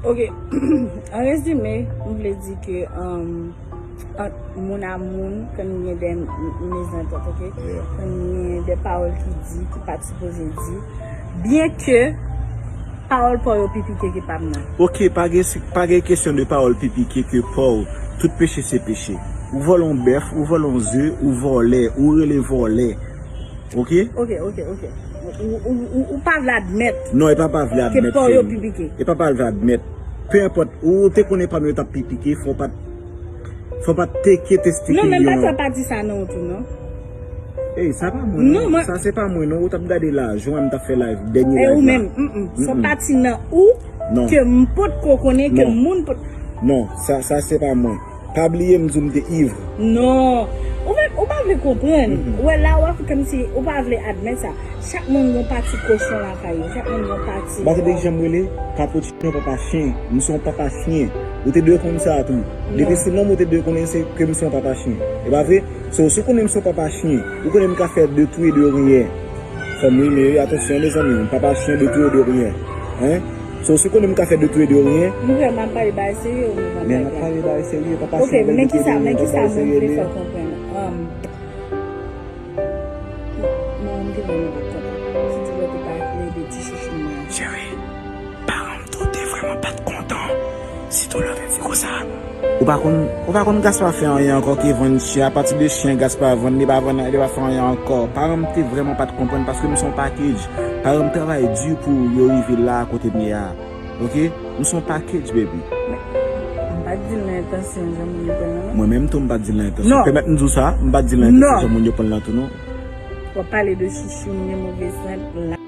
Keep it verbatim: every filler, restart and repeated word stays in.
Ok, an rezime, m vle di ke um, ant moun a moun, kan gen de mezantant, ok? Kan gen de pawòl ki di, ki pa t sipoze di, byen ke pawòl pa w yo pi pike ke pa m nan. Ok, pa gen, pa gen kesyon de pawòl pi pike ke pa w. Tout peche se peche. Ou vòlè yon bèf, ou vòlè yon ze, ou vòlè, ou rele vòlè. Ok? Ok, ok, ok. Ou, ou, ou, ou pa vle admèt. Non, e pa pa vle admèt. Ke pa w yo pi pike. E pa pa vle admèt. Pe enpòt, ou te konnen pa m yo t ap pi pike, fò w pa t, fò w pa t teke teste ke. Non, men m pa t wè pati sa nan ou tou, non. Ey, sa pa mwen, non. Sa se pa mwen, non. Ou t ap gade la, jan m t ap fè live, dènye live la. E ou menm, mm, mm. Se yon pati nan ou ke m potko konnen, ke moun pot. Non, sa, sa se pa mwen. Pa bliye m di w m te iv. Non. Ou pa, ou pa vle konprann. Ou wè la, w ap fè kòmsi ou pa vle admèt sa. Chak moun gen yon pati kochon lakay yo. Chak moun gen yon pati. Ou pa tande ki jan m rele? Cappuccino papa chen. M se yon papa chen. Ou te dwe konn sa tou. Depi se nonm ou te dwe konnen se ke m se yon papa chen. E pa vre? So, si w konnen m se yon papa chen, ou konnen m ka fè de tou e de ryen. Fò m rimen wi, atansyon mezanmi, m papa chen de tou e de ryen. Hein? So, si w konnen m ka fè de tou e de ryen. M vrèman ap pale bagay serye ou m ap pale bagay serye? Men m ap pale bagay serye, papa chen avèk de tou e de ryen, men kisa, men kisa mwen vle fè w konprann? Um, non, m te vrèman pa t kontan. Ou fin di lè te pa vle de ti chouchou mwen. Cheri, paran m tou te vrèman pa t kontan. Sitou lè w vin di konsa. Ou pa konn, ou pa konn Gaspar fè anyen ankò ke vann chen. Apati de chen Gaspar vann, li pa vann, li pa fè anyen ankò. Paran m te vrèman pa t konprann paske m se yon package. Paran m travay di pou yo rive la kote m ye a. Ok? M se yon package, baby. M pa t di l nan entansyon jan moun yo pran nan. Mwen menm tou, m pa t di l nan entansyon. Non. Pèmèt m di w sa, m pa t di l nan entansyon jan moun yo pran nan tou, non. W ap pale de chouchou, m gen move sant la.